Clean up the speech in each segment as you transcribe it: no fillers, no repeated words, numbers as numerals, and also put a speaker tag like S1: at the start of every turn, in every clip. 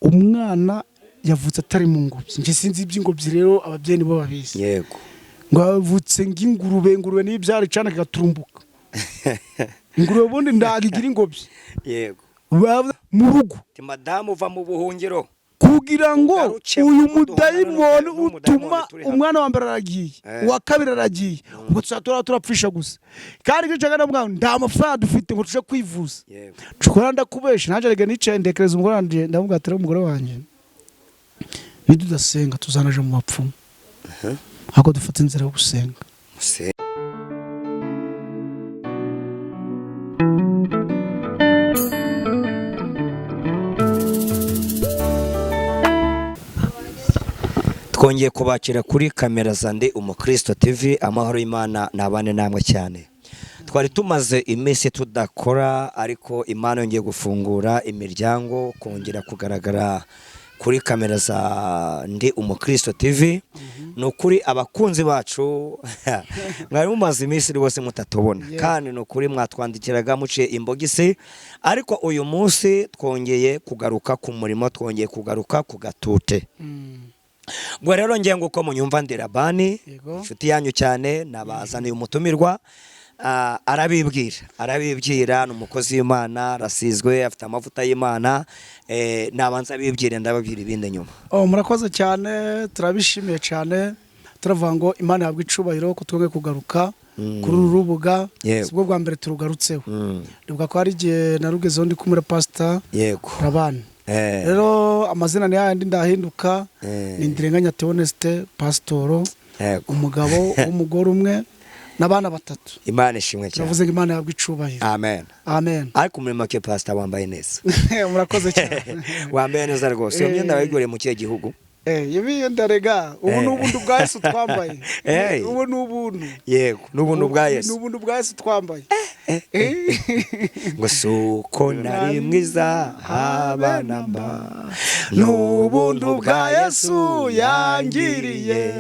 S1: Umwana yavutse atari mu ngobyi. Njye sinzi iby'ingobyi rero, ababyeyi nibo babizi.
S2: Yego.
S1: Ngo yavutse ng'ingurube, ingurube niyo ibyara icana kigaturumbuka. Ingurube ubundi ntabwo igira ingobyi.
S2: Yego.
S1: Mu rugo.
S2: Ati madamu uva mu buhungiro.
S1: Kugira ngo
S2: Ugaruke
S1: uyu
S2: mu duhana
S1: mudayimoni
S2: n'umudayimoni
S1: utuma
S2: turi hamwe.
S1: Umwana wa mbere aragiye, uwa kabiri aragiye, ubwo tuzaba turapfisha gusa. Kandi icyo nshaka ndavuga ngo nta mafaranga dufite ngo tuje kwivuza.
S2: Yego.
S1: Nshobora ndakubesha nanjye reka nicaye ndekereza umugore wanjye, ndavuga ati: "Rero umugore wanjye, nitudasenga tuzanaje mu bapfumu, ahubwo dufate inzira yo gusenga."
S2: Twongeye kubakira kuri kamera za Ndi Umukristo TV. Amahoro y'Imana nabane namwe cyane. Twari tumaze iminsi tudakora, ariko Imana yongeye gufungura imiryango, kongera kugaragara kuri kamera za Ndi Umukristo TV. Ni ukuri abakunzi bacu mwari mumaze iminsi rwose mutatubona, kandi ni ukuri mwatwandikiraga muciye imbogisi, ariko uyu munsi twongeye kugaruka ku murimo, twongeye kugaruka ku gatute. Ubwo rero ngiye ngo uko munyumva, ndi Rabani, inshuti yanyu cyane, nabazaniye umutumirwa. Arabibwira, ni umukozi w'Imana, arasizwe, afite amavuta y'Imana. Nabanza abibwire, ndababwira ibindi nyuma.
S1: Oh, murakoze cyane, turabishimiye cyane. Turavuga ngo Imana ihabwe icubahiro ko twongeye kugaruka kuri uru rubuga. Si bwo bwa mbere turugarutseho. Ndibuka ko hari igihe narugezeho ndi kumwe na Pasita Rabani. Rero amazina ni yayandi, ndahinduka. Ni Ndirenganya Theoneste, pasitoro, umugabo w'umugore umwe n'abana batatu.
S2: Imana ishimwe cyane.
S1: Turavuze ngo Imana ihabwe icubahiro.
S2: Amen.
S1: Amen.
S2: Ariko muri make, pasita, wambaye neza.
S1: Murakoze cyane.
S2: Wambaye neza rwose. Iyo myenda wayiguriye mu kihe gihugu?
S1: Ibi ndarega ubu ni ubuntu bwa Yesu twambaye. Ubu ni ubuntu.
S2: Yego, n'ubuntu bwa
S1: Ni
S2: Yesu.
S1: ubuntu bwa Yesu twambaye.
S2: Ngo si uko nari mwiza haba namba,
S1: n'ubuntu bwa Yesu yangiriye.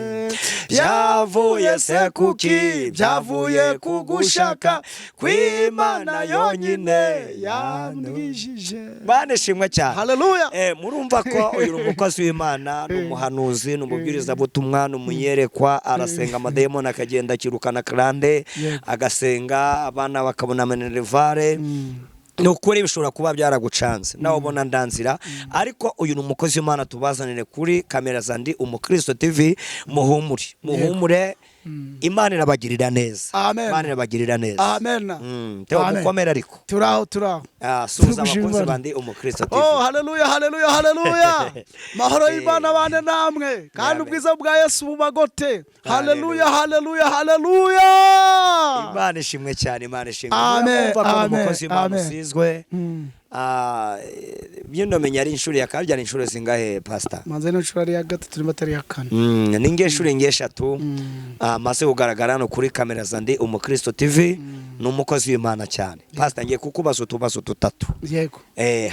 S2: Byavuye se kuki? Byavuye ku gushaka kw'Imana yonyine.
S1: Yandwijije.
S2: Mana ishimwe cyane.
S1: Haleluya.
S2: Murumva ko uyu ni umukozi w'Imana, ni umuhanuzi, ni umubwirizabutumwa, ni umunyerekwa. Arasenga amadayimoni akagenda, akirukana karande, agasenga abana bakabona minerivare. Ni ukuri bishobora kuba byaragucanze nawe ubona ndanzira, ariko uyu ni umukozi w'Imana tubazanire kuri kamera za Ndi Umukristo TV. Muhumure, muhumure, Imana irabagirira neza.
S1: Amen.
S2: Imana irabagirira neza.
S1: Amen.
S2: Theo,
S1: Amen.
S2: mukomere ariko.
S1: Turaho, turaho.
S2: Suhuza
S1: Turi gushima
S2: abakunzi
S1: Imana.
S2: ba Ndi Umukristo TV.
S1: Oh, haleluya, haleluya, haleluya! Mahoro y'Imana abane namwe, kandi
S2: Amen.
S1: ubwiza bwa Yesu bubagote. Haleluya,
S2: Haleluya.
S1: haleluya, haleluya!
S2: Imana ishimwe cyane, Imana ishimwe.
S1: Amen,
S2: Murumva ko ni
S1: amen,
S2: umukozi w'Imana
S1: amen.
S2: usizwe. Byino menya ari inshuro ya kabiri, ari inshuro zingahe, pastor?
S1: Manze n'inshuro ari iya gatatu niba atari iya kane.
S2: Ni nge eshatu maze kugaragara hano kuri kamera za Ndi Umukristo TV. Ni umukozi w'Imana cyane. Pastor, ngiye kukubaza utubazo dutatu.
S1: Yego.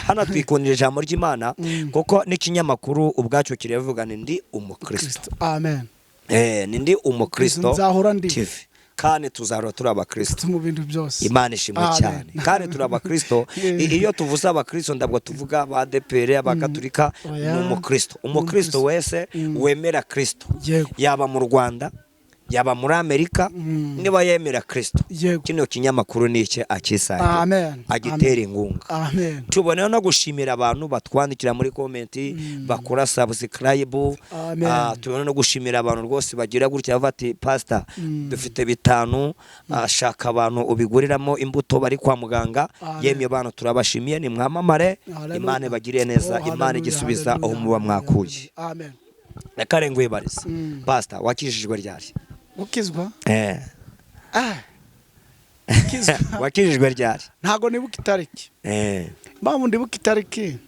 S2: Hano twikundira ijambo ry'Imana, kuko n'ikinyamakuru ubwacyo kiravuga ni Ndi Umukristo.
S1: Kristo, amen.
S2: Ni Ndi Umukristo
S1: Nzahora ndi.
S2: TV, kandi tuzahora turi abakristo.
S1: Mu bintu byose.
S2: Imana ishimwe
S1: Amen.
S2: cyane. Kandi turi abakristo. Iyo tuvuze abakristo, ndabwo tuvuga aba ADEPR, abagaturika.
S1: Oya.
S2: Ni umukristo, umukristo wese wemera Kristo, yaba mu Rwanda, yaba muri Amerika, niba yemera Kristo, kino kinyamakuru ni icye, akisange,
S1: Amen.
S2: agitera inkunga.
S1: Amen.
S2: Tuboneyeho no gushimira abantu batwandikira muri comment, bakora subscribe.
S1: Amen.
S2: Tubone no gushimira abantu rwose bagira gutya bavuga ati: "Pastor, dufite 5, shaka abantu ubiguriramo imbuto bari kwa muganga."
S1: Amen.
S2: Yemwe bantu, turabashimiye, ni mwamamare.
S1: Hallelujah.
S2: Imana ibagiriye neza.
S1: Oh,
S2: Imana
S1: hallelujah,
S2: igisubiza aho
S1: hallelujah,
S2: muba mwakuye.
S1: Amen.
S2: Reka ngwibarize, pastor, wakijijwe ryari?
S1: Gukizwa? Gukizwa.
S2: Wakijijwe ryari?
S1: Ntago nibuka itariki. Impamvu ndibuka itariki,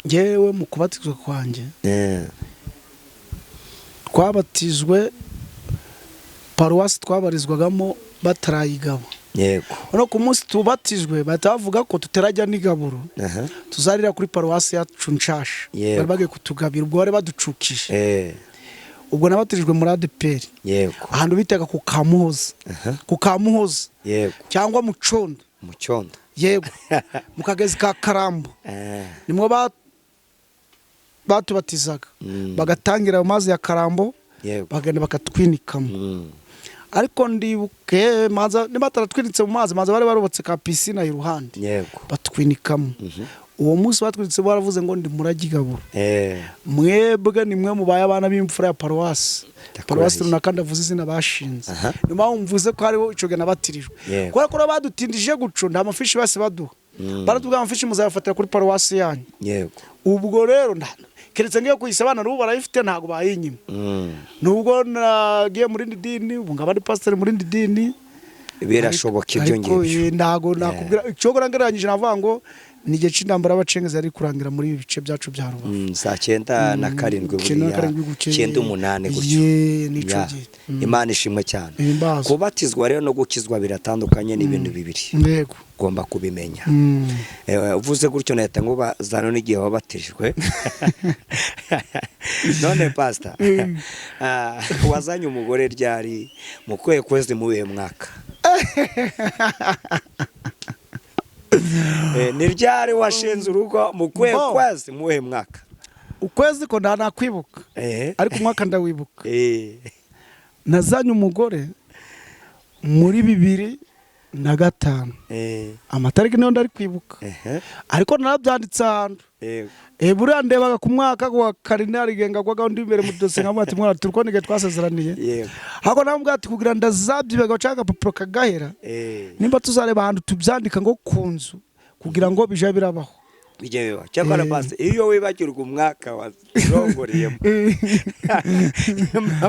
S1: ngewe mu kubatizwa kwanjye, twabatijwe paruwasi twabarizwagamo batarayigaba. No ku munsi tubatijwe bahita bavuga ko tutarajya n'igaburo, tuzarira kuri paruwasi yacu nshasha. Bari bagiye kutugabira, ubwo bari baducukije. Ubwo nabatijwe muri ADEPR, ahantu bitaga ku Kamuhoza, ku Kamuhoza cyangwa mu Condo.
S2: Mu Cyondo.
S1: Yego, mu kagezi ka Karambo. Nimwo. Batubatizaga bagatangira ayo mazi ya Karambo, bagenda bakatwinikamo. Ariko ndibuke niba bataratwinitse mu mazi, maze bari barubatse ka piscine iruhande, batwinikamo. Uwo munsi batwinitse baravuze ngo ndi muragigaburo, mwebwe ni mwe mubaye abana b'imfura ya paruwasi. Paruwasi runaka ndavuze izina bashinze, niyo mpamvu mvuze ko hariho icyo gihe nabatirijwe, kubera ko badutindije guco nta mafishi bose baduha, baratubwira amafishi muzayafatira kuri paruwasi yanyu. Ubwo rero keretse ngiye kuyisa abana n'ubu barayifite ntabwo bayinyima. Nubwo nagiye muri indi dini, ubu ngaba ndi pasiteri muri indi dini,
S2: birashoboka ibyo ngibyo.
S1: Ntabwo nakubwira icyo ngereranyije, navuga ngo ni igihe cy'intambara y'abacengezi yari kurangira muri ibi bice byacu bya Rubavu.
S2: Saa 97 buriya 98 gutyo. Imana ishimwe cyane. Kubatizwa rero no gukizwa biratandukanye, ni ibintu bibiri ugomba kubimenya. Uvuze gutyo nahita nkubaza n'igihe wabatijwe. None pastor, wazanye umugore ryari, mu kuhe kwezi, mu bihe mwaka? Ni ryari washinze urugo, mu kuhe kwezi, mu bihe mwaka?
S1: Ukwezi ko nta nakwibuka, ariko umwaka ndawibuka. Nazanye umugore muri 2005. Amatariki niyo ndari kwibuka, ariko narabyanditse ahantu. Buriya ndebaga ku mwaka wa karinari genga gwaga undi imbere mu dosiye nkavuga ati mwana turi kubona igihe twasezeraniye. Ahubwo nawe ati kugira ndazabyibaga cyangwa agapapuro kagahera, nimba tuzareba ahantu tubyandika ngo ku nzu kugira ngo bije birabaho.
S2: Bijye bibaho. Cyakora pastor, iyo wibagirwa umwaka warongoreyemo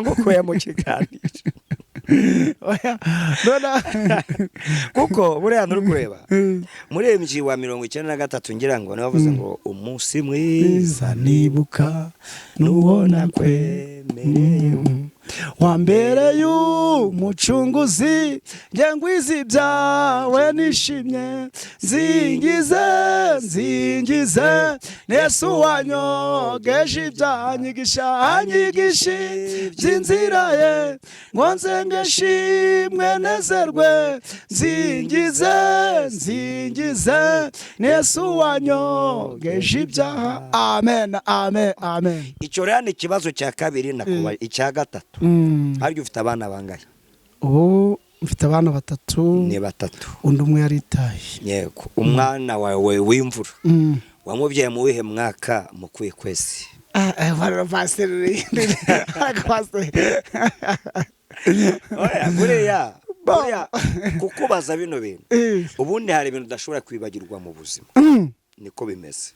S2: ngo mu kiganiro. Kuko buriya nturi kureba muri MG wa 93 ngira ngo nabavuze ngo umunsi mwiza
S1: nibuka nubona kwemereye wa mbere y'umucunguzi, nge ngwiza ibyawe nishimye, nzingize nzingize Yesu wanyogeje ibyaha, anyigisha anyigisha iby'inzira ye, ngo nzenge nshimwe nezerwe, nzingize nzingize Yesu wanyogeje ibyaha. Amen, amen, amen.
S2: Icyo rero ni ikibazo cya kabiri nakuba icya gatatu. Harya ufite abana bangahe?
S1: Ubu mfite abana batatu.
S2: Ni batatu.
S1: Undi umwe yaritaye.
S2: Yego. Umwana wawe w'imvura wamubyaye mu wihe mwaka, mu kuhe kwezi? Buriya kukubaza bino bintu, ubundi hari ibintu udashobora kwibagirwa mu buzima. Niko bimeze.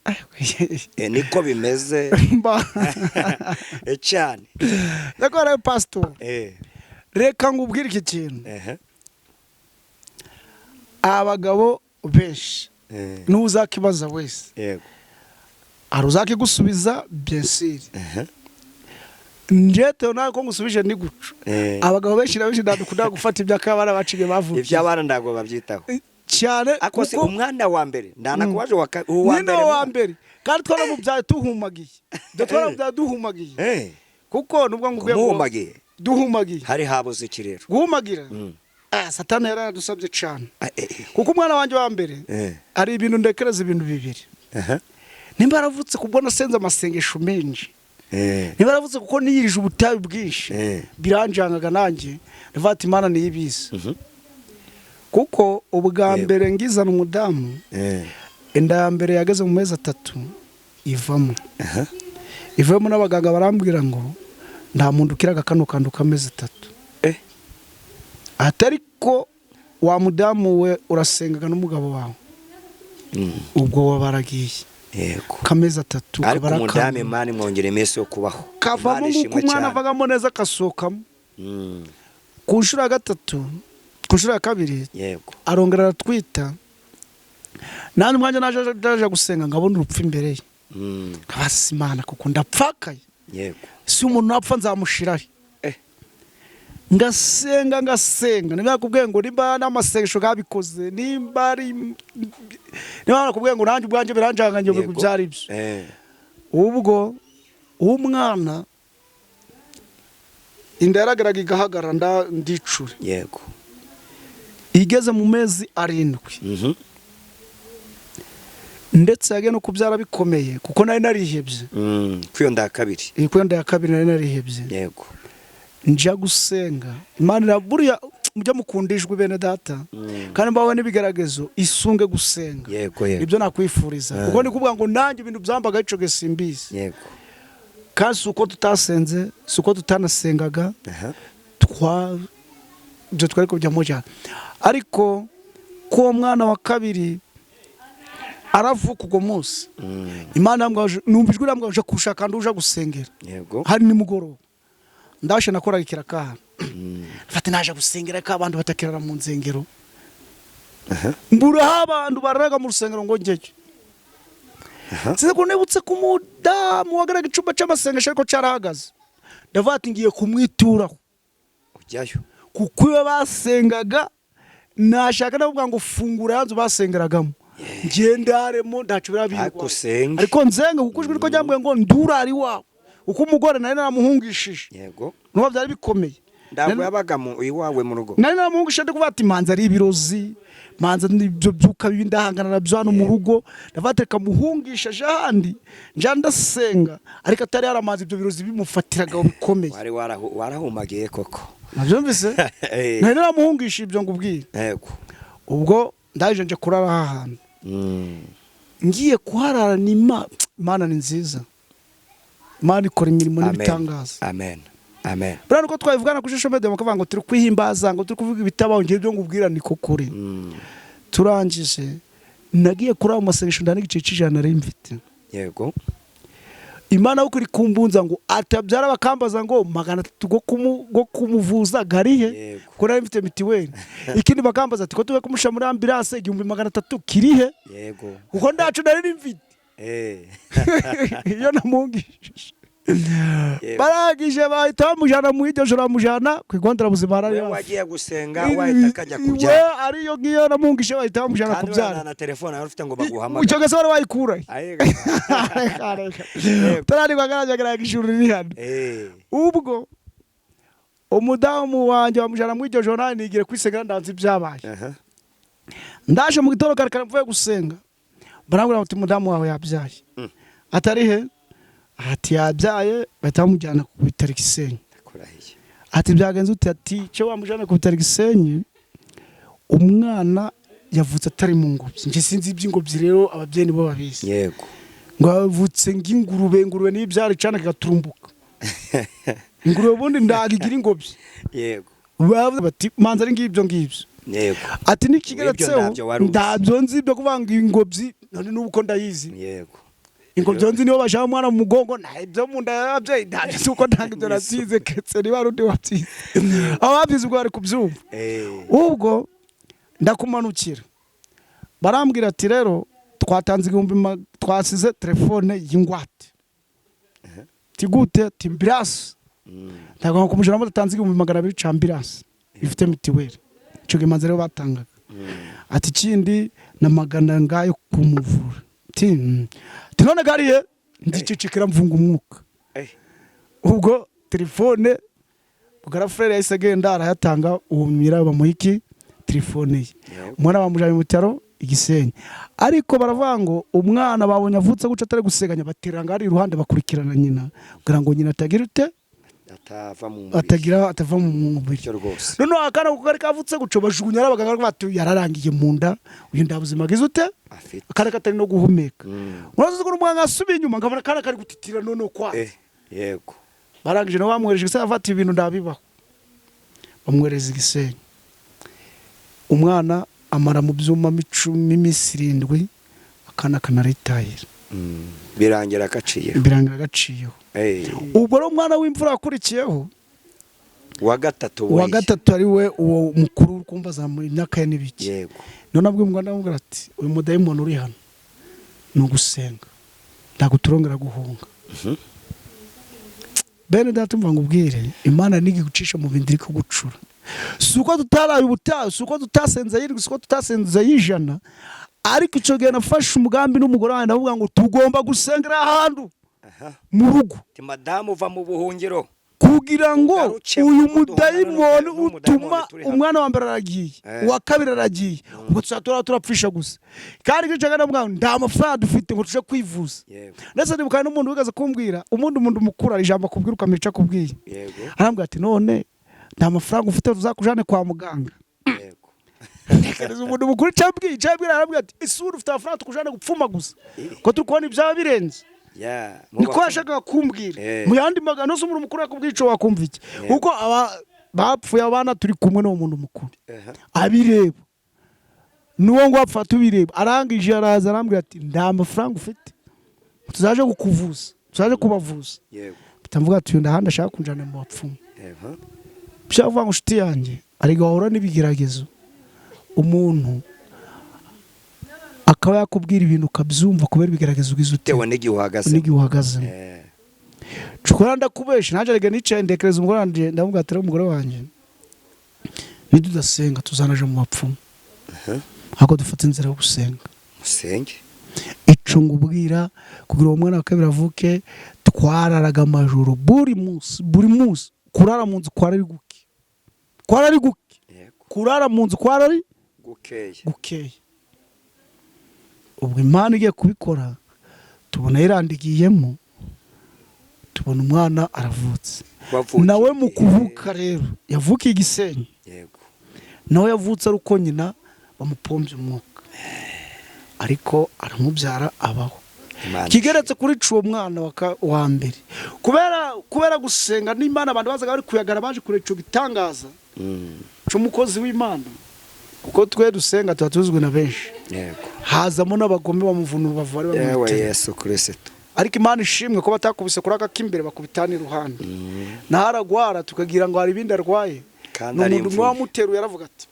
S2: Niko bimeze cyane.
S1: Ndakora pastor. Reka ngubwire iki kintu. Abagabo benshi n'uzakibaza wese, hari uzakigusubiza bien sûr. Njye nawe ko ngusubije ni guco. Abagabo benshi na benshi ndadukunda gufata iby'akabana baciye bavuye.
S2: Iby'abana ntabwo babyitaho
S1: cyane.
S2: Akose umwana wa mbere ndanakubaje wa mbere
S1: kandi twaramubyaye tuhumagiye. Twaramubyaye duhumagiye. Kuko nubwo ngubwiye
S2: ngo
S1: duhumagiye
S2: hari habuze iki rero
S1: guhumagira. Satani yaradusabye cyane. Kuko umwana wanjye wa mbere ari ibintu ndekereza ibintu bibiri. Nimba yaravutse kubwo nasenze amasengesho menshi, niba yaravutse kuko niyirije ubutayu bwinshi, biranjangaga nanjye ndavuga ati Imana niyibizi. Kuko ubwa mbere ngizana umudamu, inda ya mbere yageze mu mezi 3 ivamo. Ivamo n'abaganga barambwira ngo nta muntu ukiraga kano kantu k'amezi 3. Atari ko wa mudamu we urasengaga n'umugabo wawe, ubwo wabaragiye.
S2: Yego.
S1: Kamezi 3
S2: ariko umudamu Imana imwongera iminsi yo kubaho.
S1: Kavamo nk'uko umwana avagamo neza akasohokamo. Ku nshuro ya 3, ku nshuro ya 2,
S2: yego,
S1: arongera aratwita. Nanjye umwanya naje gusenga nkabona urupfu imbere ye. Nkabasa Imana kuko ndapfakaye.
S2: Yego.
S1: Si umuntu napfa nzamushirahe. Ngasenga ngasenga, niba nakubwiye ngo nimba n'amasengesho gabikoze, nimba ari niba nakubwiye ngo nanjye ubwanjye biranjanganye ngo byari byo. Ubwo umwana inda yaragaraga igahagarara ndicure.
S2: Yego.
S1: Igeze mu mezi 7. Ndetse yagiye no kubyara bikomeye, kuko nari narihebye.
S2: Kwiyo nda ya kabiri.
S1: Iyi ku nda ya kabiri nari narihebye. Njya gusenga, Imana buriya mujya mukunda ijwi, bene data, kandi mbawe n'ibigeragezo, isunge gusenga.
S2: yego yego
S1: Ibyo nakwifuriza, kuko ni kuvuga ngo nanjye ibintu byambaga ico gihe simbizi. Kandi si uko tutasenze, si uko tutanasengaga. Twa ibyo twari kujyamo cyane, ariko ko uwo mwana wa kabiri aravuka ubwo munsi, Imana yambwira, numva ijwi rambwira ngo kushaka ndi uja gusengera. Hari nimugoroba, ndashe nakoraga ikiraka, mfate naje gusengera ko abantu batakirara mu nzengero. Mburaho abantu bararaga mu rusengero ngo njyeyo. Sinzi ko nibutse ko umudamu wagaraga icumba c'amasengesho, ariko carahagaze. Ndavuga ati ngiye kumwituraho.
S2: Ujyayo.
S1: Kuko iyo basengaga nashaka ndavuga ngo fungura yanzu basengeragamo, ngendaremo, ntacyo
S2: Ariko
S1: birabirwa.
S2: usenge.
S1: Ariko nzenga, kuko ijwi riko ryambwiye ngo ndurare iwawe, kuko umugore nari naramuhungishije. Nuba byari bikomeye.
S2: Ntabwo yabaga mu iwawe mu rugo.
S1: Nari naramuhungishije, ndi kuvuga ati manza ari ibirozi, manza nibyo byuka bibi ndahangana nabyo hano mu rugo. Ndavuga ati reka muhungishe aje ahandi nja ndasenga, ariko atari yaramaze ibyo birozi bimufatiraga bikomeye.
S2: Wari warahumagiye koko.
S1: Nabyumvise. Nari naramuhungishije ibyo ngubwire. Ubwo ndaje nje kurara aha hantu. Ngiye kuharara ni Imana ni nziza, Imana ikora imirimo
S2: Amen.
S1: n'ibitangaza.
S2: Amen, amen.
S1: Buriya nuko twabivugana kuri social media bakavuga ngo turi kwihimbaza, ngo turi kuvuga ibitabaho, ngiye ibyo ngubwira ni ko kuri. Turangije nagiye kuri ayo masengesho, nda n'igice cy'ijana nari mfite. Imana yo kuri kumbunza ngo atabyara, bakambaza ngo 300 go kumuvuza garihe? Ko nari mfite mitiweli. Ikindi bakambaza ati ko tuwe kumusha muri ambulance, 1300 kirihe? Kuko ndacu nari mfite. Iyo namungishije, barangije bahita bamujyana mu iryo joro, bamujyana ku kigo nderabuzima harari
S2: We
S1: hafi.
S2: Wagiye gusenga wahita akajya
S1: We
S2: kubyara.
S1: Ariyo ngiyo namungishije, bahita bamujyana
S2: Kandi
S1: kubyara.
S2: wenda na telefone wari ufite ngo
S1: Icyo
S2: baguhamagare.
S1: gese wari wayikurahe?
S2: Ayiga.
S1: Reka, reka. Tararigwa garagaraga ijuru riri hano. Ubwo umudamu wanjye bamujyana muri iryo joro, nanjye nigira kwisengera, ndanze ibyabaye. Ndaje mu gitondo kare kare mvuye gusenga, barambwira bati umudamu wawe yabyaye. Atari he? Ati yabyaye. Bahita bamujyana ku bitaro Gisenyi.
S2: Ndakurahiye.
S1: Ati byagenze ute? Ati icyo bamujyana ku bitaro Gisenyi, umwana yavutse atari mu ngobyi. Njye sinzi iby'ingobyi rero, ababyeyi nibo babizi. Ngo yavutse ng'ingurube, ingurube niyo ibyara icana kigaturumbuka. Ingurube ubundi ntabwo igira ingobyi. Bavuze bati manza ari ngibyo ngibyo. Ati n'ikigeretseho.
S2: Ibyo ntabyo wari uzi.
S1: Ntabyo nzi ibyo kuvuga ngo ingobyi, none n'ubu ko ndayizi. Ingobyi nzi niyo bashyira umwana mu mugongo, nta ibyo mu nda y'ababyeyi ntabyo nzi, kuko ntabwo ibyo nabyize, keretse niba hari undi wabyize. Abo babyize ubwo bari kubyumva. Ubwo ndakumanukira, barambwira ati rero twatanze 1000, twasize telefone y'ingwate. Tigute timbirasi. Ntabwo kumujana mudatanze 200,000 ca ambulance ifite mitiweli. Ico gihe manzi rero batangaga. Ati ikindi na magana ngayo kumuvura. Ati Ati none gariye ndicecekera, mvunga umwuka. Ubwo telefone bwa frère yahise agenda arayatanga, uwo nyirayo bamuha iki telefone ye. Umwana bamujyanye mu bitaro i Gisenyi, ariko baravuga ngo umwana babonye avutse gutyo atari guseganya, batera ngo ari iruhande, bakurikirana nyina kugira ngo nyina atagira ute?
S2: Atava mu mubiri.
S1: Atagira atava mu mubiri.
S2: Cyo rwose.
S1: Noneho akana kuko kari kavutse gutyo, bajugunya abaganga bati yararangiye mu nda, uyu nda buzima bwiza ute?
S2: Afite.
S1: Akana katari no guhumeka. Urazi ko umwana asubiye inyuma nkabona akana kari gutitira noneho kwa Barangije nabo bamwohereje Gisenyi, afata ibintu ndabibaho, bamwohereza i Gisenyi. Umwana amara mu byuma iminsi 7, akana kanaritahira.
S2: Birangira gaciyeho.
S1: Birangira gaciyeho. Ubwo rero umwana w'imfura wakurikiyeho,
S2: Uwa gatatu
S1: uwa
S2: we.
S1: gatatu, ari we uwo mukuru uri kumva azamuye imyaka ye n'ibiki. None abwiye umwana, aramubwira ati uyu mudayimoni uri hano ni ugusenga, ntabwo turongera guhunga. Bene data, mva ngubwire, Imana nigi gucisha mu bindi iri kugucura. Si uko tutaraye ubutayu, si uko tutasenze yirwi, si uko tutasenze y'ijana, ariko icyo gihe nafashe umugambi n'umugore wanjye, ndavuga ngo tugomba gusengera ahantu mu rugo.
S2: Ati madamu uva mu buhungiro.
S1: Kugira ngo uyu mudayimoni utuma umwana wa mbere aragiye, uwa kabiri aragiye, ubwo tuzatora turapfisha gusa. Kandi icyo nshaka, nta mafaranga dufite ngo tuje kwivuza. Ndetse ndibuka n'umuntu wigeze kumbwira, umuntu mukuru ijambo akubwira ukamenya akubwiye, arambwira ati none nta mafaranga ufite tuzakujane kwa muganga. Ntekereza umuntu mukuru icyo ambwira, arambwira ati isura ufite amafaranga tukujane gupfuma gusa, ko turi kubona ibyaba birenze. Niko yashakaga kumbwira. Mu yandi magambo, se umuntu mukuru yakubwiye icyo wakumva iki? Kuko aba bapfuye abana turi kumwe n'uwo muntu mukuru abireba, n'uwo ngo apfa tubireba. Arangije araza arambwira ati nta mafaranga ufite tuzaje kukuvuza, tuzaje kubavuza. Mvuga ati ndahandi ashaka kunjana mu bapfumu. Byavuga ngo inshuti yanjye ariko wahura n'ibigeragezo, umuntu akaba yakubwira ibintu ukabyumva kubera ibigeragezo ugize ute
S2: bitewe n'igihe uhagaze,
S1: n'igihe uhagazemo. Cukura ndakubesha nanjye rega nicaye ndekereza umugore wanjye, ndamubwira ati umugore wanjye nidudasenga tuzanaje mu bapfumu, ahubwo dufate inzira yo gusenga.
S2: Musenge.
S1: Ico ngubwira, kugira uwo mwana wa kabiri avuke, twararaga amajoro buri munsi, buri munsi. Kurara mu nzu kwara ari guke, kwara ari guke, kurara mu nzu kwara ari gukeye. Ubwo Imana igiye kubikora tubona yirandikiyemo, tubona umwana aravutse. Nawe mu kuvuka rero yavukiye Igisenyi, nawe yavutse ari uko nyina bamupombye umwuka, ariko aramubyara abaho. Kigeretse kuri uwo mwana wa mbere, kubera gusenga n'Imana, abantu bazaga bari kuyagara baje kureba ico gitangaza c'umukozi w'Imana, kuko twe dusenga tuba tuzwi na benshi. Hazamo n'abagome bamuvuna urubavu bari bamwiteye.
S2: Yesu Kristo.
S1: Ariko Imana ishimwe ko batakubise kuri aka k'imbere, bakubitana iruhande. Naho aragwara tukagira ngo hari ibindi arwaye, n'umuntu umwe wamuteruye aravuga ati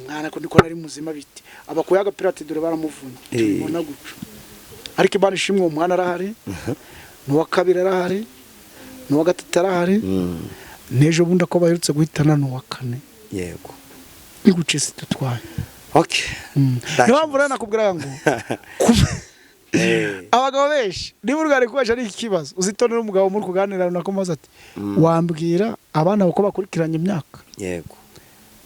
S1: mwana ko ndiko nari muzima bite, abakuye agapira ati dore baramuvuna, tubona guca. Ariko Imana ishimwe uwo mwana arahari, n'uwa kabiri arahari, n'uwa gatatu arahari, n'ejo bundi ko baherutse guhitana n'uwa kane.
S2: Yego.
S1: Niguce si tutwaye.
S2: Okay.
S1: Niyo mpamvu rero nakubwira ngo abagabo benshi niba urwara kubasha ari ikibazo, uzitonera umugabo muri kuganira runaka maze ati wambwira abana uko bakurikiranye imyaka.
S2: Yego.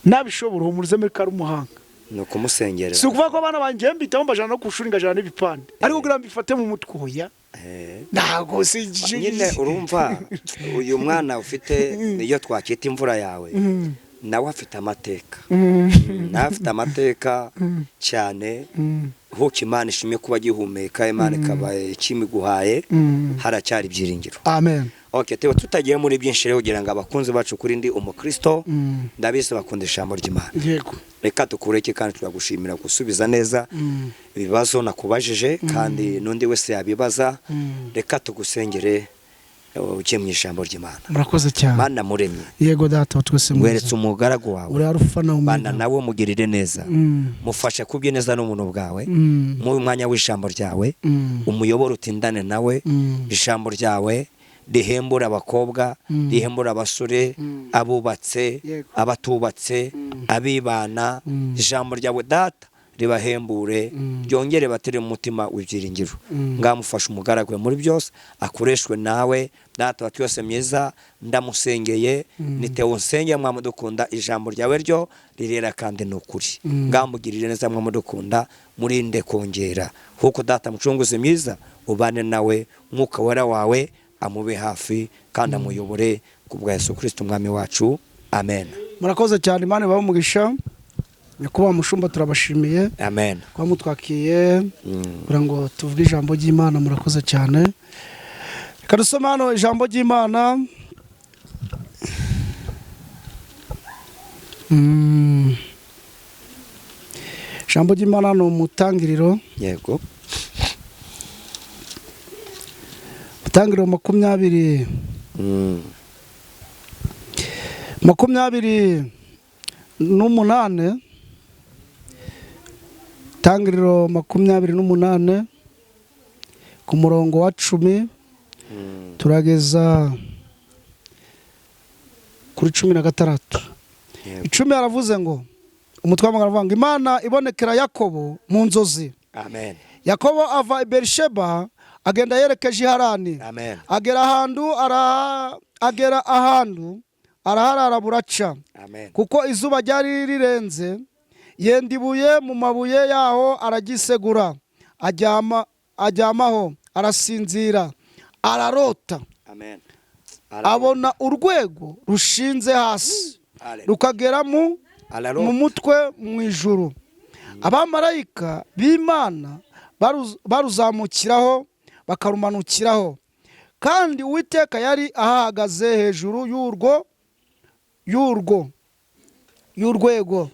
S1: Nabishobora uhumurize muri kari umuhanga.
S2: Ni ukumusengerera.
S1: Si ukuvuga ko abana banjye mbitaho mbajana no ku ishuri ngajana n'ibipande, ariko kugira mbifate mu mutwe oya. Ntago si
S2: nyine urumva uyu mwana ufite iyo twakita imvura yawe, nawe afite amateka, nawe afite amateka cyane. Huko Imana ishimye kuba gihumeka, Imana ikaba ikimiguhaye, haracyari ibyiringiro.
S1: Amen.
S2: Okay, teba tutagiye muri byinshi rero kugira ngo abakunzi bacu kuri ndi umukristo, ndabizi bakunda ijambo ry'Imana.
S1: Yego.
S2: Reka tukureke kandi turagushimira gusubiza neza ibibazo nakubajije, kandi n'undi wese yabibaza. Reka tugusengere ujye mu ijambo ry'Imana.
S1: Murakoze cyane.
S2: Mana muremye.
S1: Yego data twese
S2: mwiza. Weretse umugaragu wawe.
S1: Uri arufa na omega.
S2: Bana nawe mugirire neza. Mufashe kubye neza n'umuntu bwawe. Mu mwanya w'ijambo ryawe. Umuyoboro utindane nawe. Ijambo ryawe rihembura abakobwa, rihembura abasore, abubatse, abatubatse, abibana. Ijambo ryawe data ribahembure, ryongere batere mu mutima w'ibyiringiro. Ngamufasha umugaragu muri byose, akoreshwe nawe data wa twese mwiza. Ndamusengeye nitewe nsengeye mwamudukunda, ijambo ryawe ryo rirera kandi ni ukuri. Ngamugirire neza mwamudukunda, murinde kongera huko data mucunguzi mwiza, ubane nawe, umwuka wera wawe amube hafi kandi amuyobore ku bwa Yesu Kristo umwami wacu. Amen.
S1: Murakoze cyane, Imana ibahe umugisha. Nyakubahwa mushumba turabashimiye.
S2: Amen.
S1: Kuba mutwakiye kugira ngo tuvuge ijambo ry'Imana, murakoze cyane. Reka dusome hano ijambo ry'Imana. Ijambo ry'Imana ni umutangiriro.
S2: Yego.
S1: Umutangiriro 20. 28. Tangiriro 28 ku murongo wa 10 turageza kuri 16. 10 aravuze ngo umutwe w'amagambo aravuga ngo Imana ibonekera Yakobo mu nzozi.
S2: Amen.
S1: Yakobo ava i Berisheba Agenda yerekeje i Harani.
S2: Amen.
S1: Agera ahantu araharara buraca.
S2: Amen.
S1: Kuko izuba ryari rirenze, yenda ibuye mu mabuye yaho aragisegura, aryamaho arasinzira, ararota.
S2: Amen.
S1: Abona urwego rushinze hasi
S2: Hallelujah.
S1: rukagera mu
S2: Ararota.
S1: mu mutwe mu ijuru, abamarayika b'Imana baruzamukiraho bakarumanukiraho. Kandi Uwiteka yari ahahagaze hejuru y'urwego,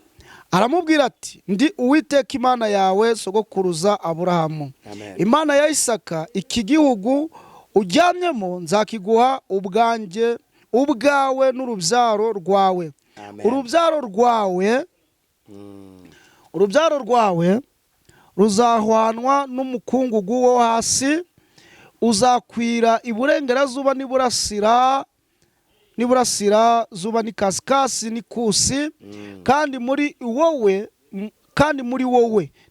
S1: aramubwira ati: "Ndi Uwiteka Imana yawe sogokuruza Aburahamu,
S2: Amen.
S1: Imana ya Isaka. Iki gihugu uryamyemo nzakiguha ubwanjye, ubwawe n'urubyaro rwawe."
S2: Amen.
S1: Urubyaro rwawe ruzahwanwa n'umukungugu wo hasi, uzakwira iburengerazuba n'iburasirazuba n'ikasikasi n'ikusi, kandi muri wowe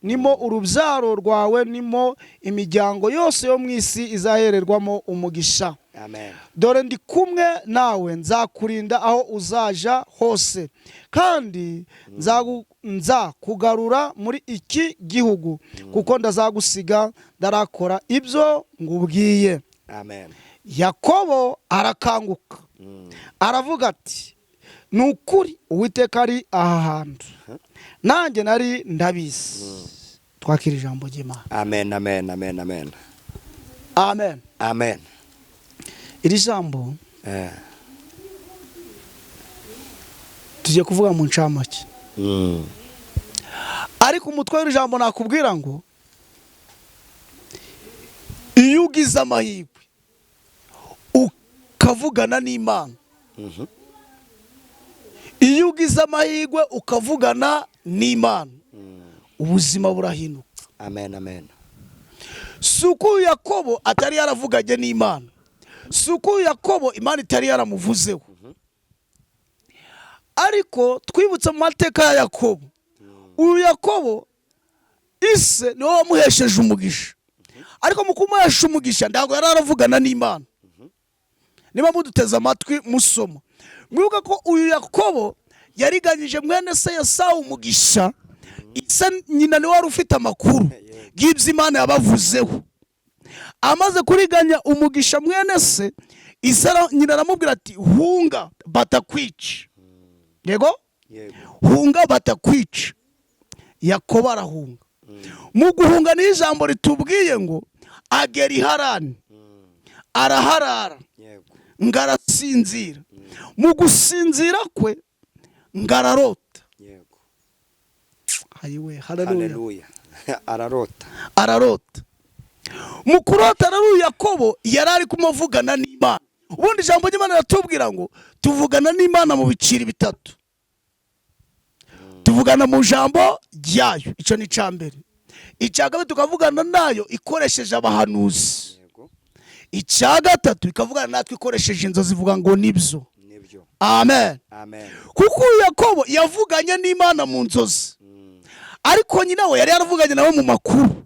S1: nimo urubyaro rwawe, nimo imiryango yose yo mu isi izahererwamo umugisha.
S2: Amen.
S1: Dore ndi kumwe nawe, nzakurinda aho uzaja hose, kandi nzakugarura muri iki gihugu, kuko ndazagusiga ndarakora ibyo ngubwiye.
S2: Amen.
S1: Yakobo arakanguka, aravuga ati: "Ni ukuri Uwiteka ari aha hantu, nanjye nari ndabizi." Twakira ijambo ry'Imana.
S2: Amen, amen, amen, amen.
S1: Amen.
S2: Amen.
S1: Iri jambo tugiye kuvuga mu ncamake, ariko umutwe w'iri jambo nakubwira ngo iyo ugize amahirwe ukavugana n'Imana, iyo ugize amahirwe ukavugana n'Imana, ubuzima burahinduka.
S2: Amen, amen.
S1: Si uko uyu Yakobo atari yaravuganye n'Imana, si uko uyu Yakobo Imana itari yaramuvuzeho, ariko twibutse mu mateka ya Yakobo, uyu Yakobo ise niwe wamuhesheje umugisha, ariko mu kumuhesha umugisha ntabwo yari aravugana n'Imana. Niba muduteze amatwi musoma, mwibuke ko uyu Yakobo yariganyije mwene se Esawu umugisha. Ise nyina niwe wari ufite amakuru y'ibyo Imana yabavuzeho. Amaze kuriganya umugisha mwene se, ise nyina aramubwira ati: "Hunga batakwica." Yego.
S2: Yego.
S1: "Hunga batakwica." Yakobo arahunga. Mu guhunga niyo ijambo ritubwiye ngo agera i Harani, araharara, ngo arasinzira. Mu gusinzira kwe ngo ararota. Ayiwe, haleluya!
S2: Haleluya, ararota.
S1: Ararota. Mu kurota rero, uyu Yakobo yari ari kumuvugana n'Imana. Ubundi ijambo ry'Imana riratubwira ngo tuvugana n'Imana mu biciro bitatu: tuvugana mu jambo ryayo, icyo ni icya mbere; icya kabiri, tukavugana nayo ikoresheje abahanuzi; icya gatatu, ikavugana natwe ikoresheje inzozi, ivuga ngo nibyo.
S2: Nibyo.
S1: Amen.
S2: Amen.
S1: Kuko uyu Yakobo yavuganye n'Imana mu nzozi, ariko nyina we yari yaravuganye nawe mu makuru.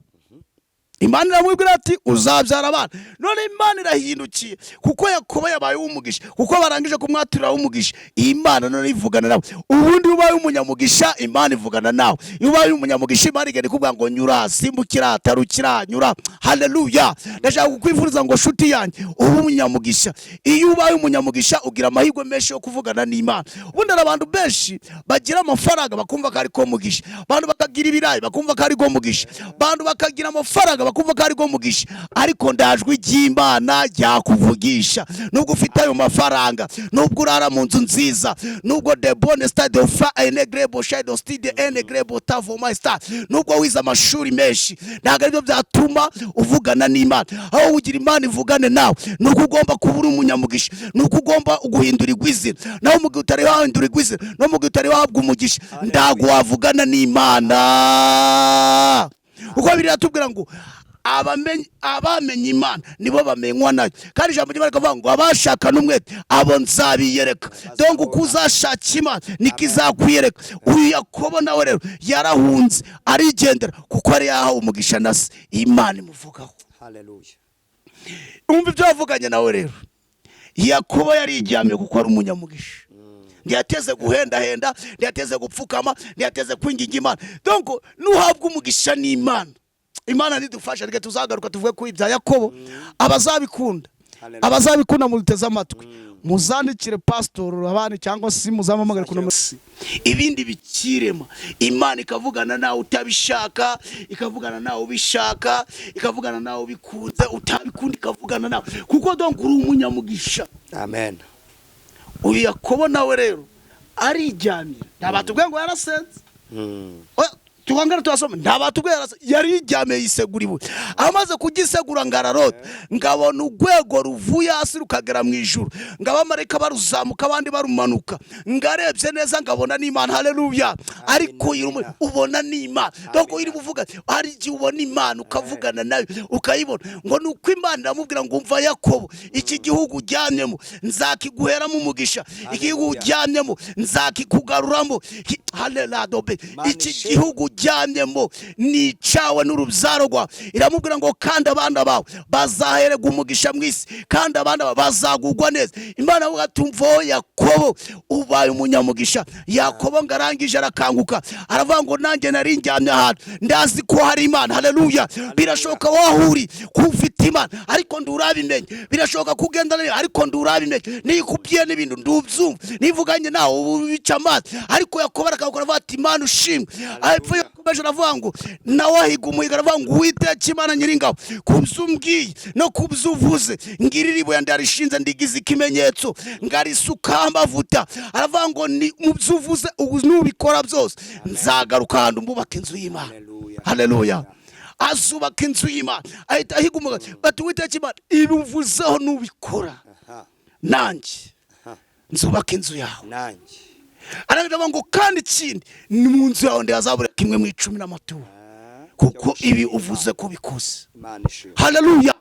S1: Imana iramubwira ati: "Uzabyara abana." None Imana irahindukiye, kuko Yakobo yabaye uw'umugisha, kuko barangije kumwaturira umugisha, iyi Imana none ivugana nawe. Ubundi iyo ubaye umunyamugisha, Imana ivugana nawe. Iyo ubaye umunyamugisha, Imana igenda ikubwira ngo nyura, simbukira, tarukira, nyura. Haleluya! Ndashaka kukwifuriza ngo shuti yanjye ube umunyamugisha. Iyo ubaye umunyamugisha, ugira amahirwe menshi yo kuvugana n'Imana. Ubundi hari abantu benshi bagira amafaranga bakumva ko ari ko mugisha, abantu bakagira ibirayi bakumva ko ari ko mugisha, abantu bakagira amafaranga bakumva ko ari ko mugisha, ariko ndajwi ry'Imana ryakuvugisha. Nubwo ufite ayo mafaranga, nubwo urara mu nzu nziza, nubwo de bonne stade of enegrebo shadow stide enegrebo tavo my star, nubwo wize amashuri menshi, ntabwo aribyo byatuma uvugana n'Imana. Aho ugira Imana ivugane nawe, ni uko ugomba kuba uri umunyamugisha, ni uko ugomba guhindurirwa izina. Naho mu gihe utari wahindurirwa izina, no mu gihe utari wahabwa umugisha, ntabwo wavugana n'Imana, kuko biratubwira ngo abamenye Imana nibo bamenywa nayo. Kandi ijambo ry'Imana rikavuga ngo abashaka n'umwete abo nzabiyereka. Donc uko uzashaka Imana niko izakwiyereka. Uyu Yakobo nawe rero yarahunze arigendera, kuko yari yahawe umugisha na se, Imana imuvugaho.
S2: Haleluya.
S1: Umva ibyo yavuganye nawe rero. Yakobo yarijyamye kuko ari umunyamugisha. Ntiyateze guhendahenda, ntiyateze gupfukama, ntiyateze kwinginga Imana. Donc nuhabwa umugisha n'Imana, Imana nidufasha reka tuzagaruka tuvuge ku ibya Yakobo. Abazabikunda, abazabikunda muteze amatwi, muzandikire pastor abandi cyangwa se muzamamagare ku nomero. Ibindi bikirema Imana ikavugana nawe utabishaka, ikavugana nawe ubishaka, ikavugana nawe ubikunze, utabikunda ikavugana nawe, kuko donc uri umunyamugisha.
S2: Amen.
S1: Uyu Yakobo nawe rero arijyamira, ntabatubwiye ngo yarasenze. Tukongera tuhasoma, ntabatubwiye yarasenze, yarijyamiye yisegura ibuye. Amaze kugisegura ngararota, ngabona urwego ruvuye hasi rukagera mu ijuru, ngabamarayika baruzamuka abandi barumanuka, ngarebye neza ngabona n'Imana. Haleluya. Ariko ubona n'Imana, donc iri buvuga hari igihe ubona Imana ukavugana nayo ukayibona. Ngo nuko Imana iramubwira ngo umva Yakobo, iki gihugu ujyanyemo nzakiguheramo umugisha, igihugu ujyanyemo nzakikugaruramo. Haleluya. Iki gihugu ujyanyemo ni icawe n'urubyaro rwawe. Iramubwira ngo kandi abana bawe bazahererwa umugisha mu isi, kandi abana bawe bazagugwa neza. Imana avuga ati umva Yakobo, ubaye umunyamugisha. Yakobo ngo arangije arakanguka, aravuga ngo nanjye nari njyamye ahantu ndazi ko hari Imana. Haleluya. Birashoboka wahuri ko ufite Imana ariko ndurabimenye, birashoboka ko ugenda ariko ndurabimenye, nikubwiye n'ibintu ndubyumva, nivuganye nawe ubica amazi. Ariko Yakobo arakangukira avuga ati Imana ushimwe. Hepfo yakomeje aravuga ngo nawe ahiga umuhigo, aravuga ngo Uwiteka Imana nyiringabo, kubyo umbwiye no kubyo uvuze, ngirira ibuye ndarishinze ndigize ikimenyetso, ngarisukaho amavuta. Aravuga ngo ni mu byo uvuze ubu nubikora byose nzagaruka ahantu mbubaka inzu y'Imana. Haleluya. Azubaka inzu y'Imana, ahita ahiga umuhigo ati Uwiteka Imana, ibi uvuzeho nubikora nanjye nzubaka inzu yawe.
S2: Nanjye
S1: aravuga ngo kandi ikindi ni mu nzu yawe ndazabura kimwe mu 10 n'amaturo, kuko ibi uvuze ko bikoze. Haleluya.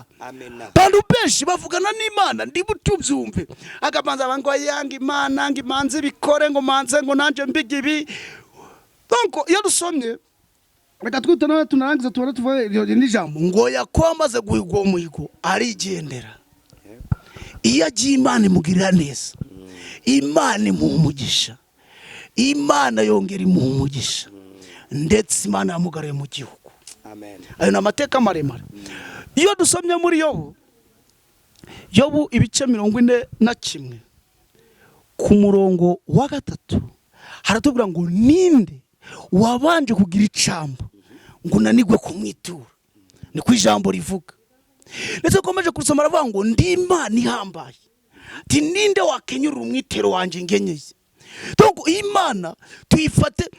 S1: Bantu benshi bavugana n'Imana ndi butubyumve, akabanza ngo yanga Imana ngo imanze bikore, ngo manze ngo nanje mbige ibi. Donc iyo dusomye reka twite nawe tunarangiza tubone tuvuge n'ijambo ngo Yakobo amaze guhiga uwo muhigo arigendera. Iyo agiye Imana imugirira neza, Imana imuha umugisha, Imana yongera imuha umugisha, ndetse Imana yamugaruye mu gihugu.
S2: Amen.
S1: Ayo ni amateka maremare. Iyo dusomye muri Yobu, Yobu ibice 41 ku murongo wa 3 haratubwira ngo ninde wabanje kugira icambo ngo unanigwe kumwitura, niko ijambo rivuga. Ndetse ukomeje kurusoma aravuga ngo ndi Imana ihambaye, ati ninde wakenyurira umwitero wanjye ngenyeye. Donc Imana tuyifate,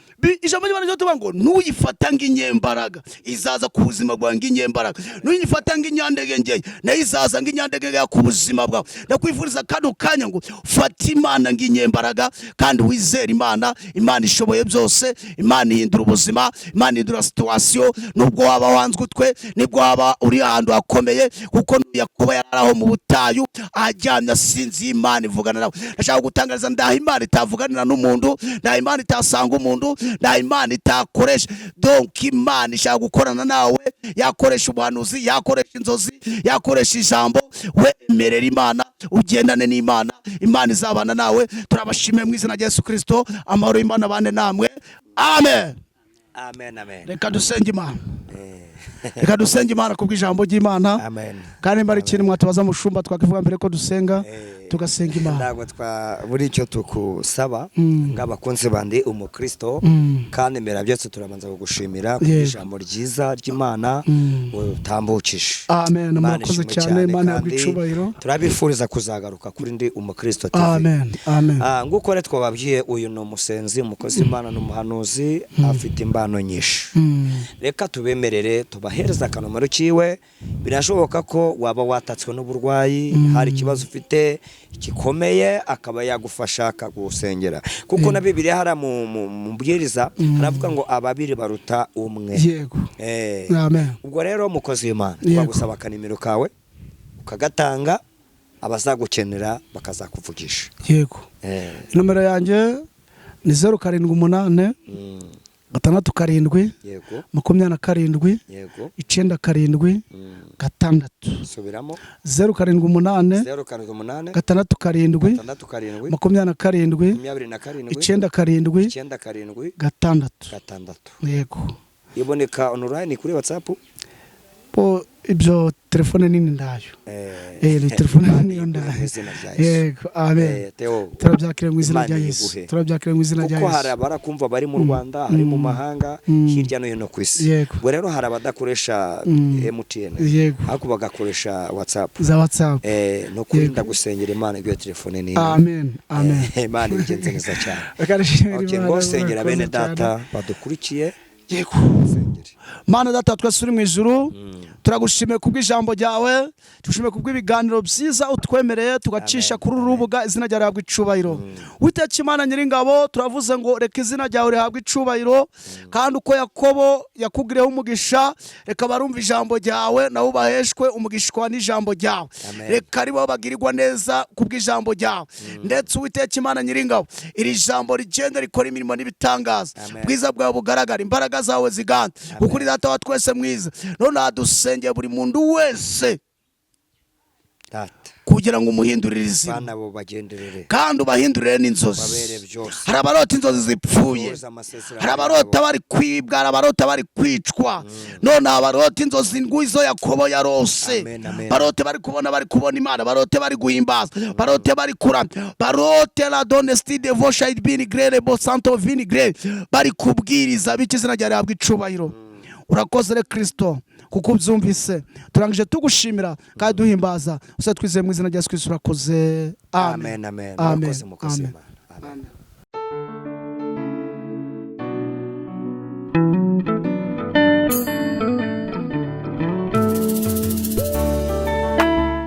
S1: ijambo ry'Imana ryo tuvuga ngo nuyifata ng'inyembaraga izaza ku buzima bwawe ng'inyembaraga, nuyifata ng'inyandegengeye nayo izaza ng'inyandegengeye ku buzima bwawe. Ndakwifuriza kano kanya ngo fata Imana ng'inyembaraga kandi wizere Imana. Imana ishoboye byose, Imana ihindura ubuzima, Imana ihindura situation, nubwo waba wanzwe utwe, nibwo waba uri ahantu hakomeye, kuko Yakobo yari aho mu butayu aryamye asinziye, Imana ivugana nawe. Ndashaka gutangariza ndaha Imana itavuganira n'umuntu, nta Imana itasanga umuntu, nta Imana itakoresha. Donc Imana ishaka gukorana nawe, yakoresha ubuhanuzi, yakoresha inzozi, yakoresha ijambo. Wemerera Imana, ugendane n'Imana, Imana izabana nawe. Turabashimiye mu izina rya Yesu Kristo. Amahoro y'Imana abane namwe. Amen.
S2: Amen, amen.
S1: Reka dusenge Imana. Reka dusenge Imana kubw'ijambo ry'Imana.
S2: Amen.
S1: Kandi nimba ari ikintu mwatubaza mushumba twakivuga mbere ko dusenga, tugasenga Imana.
S2: Ntabwo twabura icyo tukusaba nk'abakunzi bandi umukristo, kandi mbere byose turabanza kugushimira ku ijambo ryiza ry'Imana utambukije.
S1: Amen. Murakoze cyane, Imana yaguhe icubahiro.
S2: Turabifuriza kuzagaruka kuri ndi umukristo TV.
S1: Amen. Amen.
S2: Nguko rero twababwiye, uyu ni umusenzi, umukozi w'Imana, ni umuhanuzi, afite imbano nyinshi. Reka tubemerere tubahereza akanomero kiwe. Birashoboka ko waba watatswe n'uburwayi, hari ikibazo ufite gikomeye, akaba yagufasha akagusengera, kuko na Bibiliya hari mu mubwiriza haravuga ngo ababiri baruta umwe.
S1: Yego. Amen.
S2: Ubwo rero mukozi w'Imana, twagusaba akanimero kawe ukagatanga, abazagukenera bakazakuvugisha.
S1: Yego. Nomero yanjye ni 078 67
S2: Yego.
S1: 27
S2: Yego.
S1: 97 6.
S2: Subiramo.
S1: 078
S2: 078
S1: 67
S2: 67
S1: 27
S2: 27
S1: 97
S2: 97
S1: 6.
S2: 6.
S1: Yego.
S2: Iboneka online kuri WhatsApp?
S1: Bo ibyo telefone nini ndayo. Ni telefone
S2: Imana
S1: niyo
S2: iguhe
S1: ndayo.
S2: mu izina rya Yesu.
S1: Yego, amen.
S2: Theo,
S1: Turabyakira mu izina
S2: Imana
S1: rya Yesu.
S2: iguhe.
S1: Turabyakira mu izina rya
S2: Kuko hari
S1: Yesu.
S2: abarakumva bari mu Rwanda, hari mu mahanga, hirya no hino ku isi.
S1: Yego.
S2: Ubwo rero hari abadakoresha MTN,
S1: Yego.
S2: ariko bagakoresha WhatsApp.
S1: Za WhatsApp.
S2: No kurinda gusengera Imana iyo telefone nini.
S1: Amen, amen.
S2: Imana ibigenze neza cyane.
S1: Reka dushimire
S2: Okay,
S1: Imana,
S2: ngo sengera bene
S1: murakoze cyane.
S2: data badukurikiye.
S1: Yego.
S2: Sengere.
S1: Mana data twese uri mu ijuru, turagushimiye kubw'ijambo ryawe, tugushimiye kubw'ibiganiro byiza utwemereye tugacisha
S2: Amen.
S1: kuri uru rubuga, izina ryawe rihabwa icubahiro. Witeka Imana Nyiringabo, turavuze ngo reka izina ryawe rihabwe icubahiro, kandi uko Yakobo yakugiriyeho umugisha, reka barumva ijambo ryawe nabo baheshwe umugishwa n'ijambo ryawe.
S2: Amen.
S1: Reka aribo bagirirwa neza kubw'ijambo ryawe. Ndetse Uwiteka Imana Nyiringabo, iri jambo rigenda rikora imirimo n'ibitangaza,
S2: Amen.
S1: bwiza bwawe bugaragara, imbaraga zawe ziganda, kuko uri data wa twese mwiza. None dusengeye buri muntu wese
S2: Data.
S1: kugira ngo umuhindurire izina,
S2: Bana bo bagenderere.
S1: kandi ubahindurire n'inzozi.
S2: Babere byose.
S1: Hari abarota inzozi zipfuye,
S2: Sohoza amasezerano
S1: hari abarota
S2: yabo.
S1: bari kwibwa, hari abarota bari kwicwa. None abarota inzozi ngwizo Yakobo yarose,
S2: Amen, amen.
S1: barote bari kubona, bari kubona Imana, barote bari guhimbaza, barote bari kuramya, barote la donesti de vosha ibini grere bo santo vini grere, bari kubwiriza, bityo izina ryawe rihabwa icubahiro. Urakoze re Kristo kuko ubyumvise. Turangije tugushimira kandi duhimbaza, usa twizeye mu izina rya Yesu Kristo. Urakoze.
S2: Amen, amen.
S1: Amen.
S2: Murakoze, mukozi
S1: Amen.
S2: w'Imana. Amen.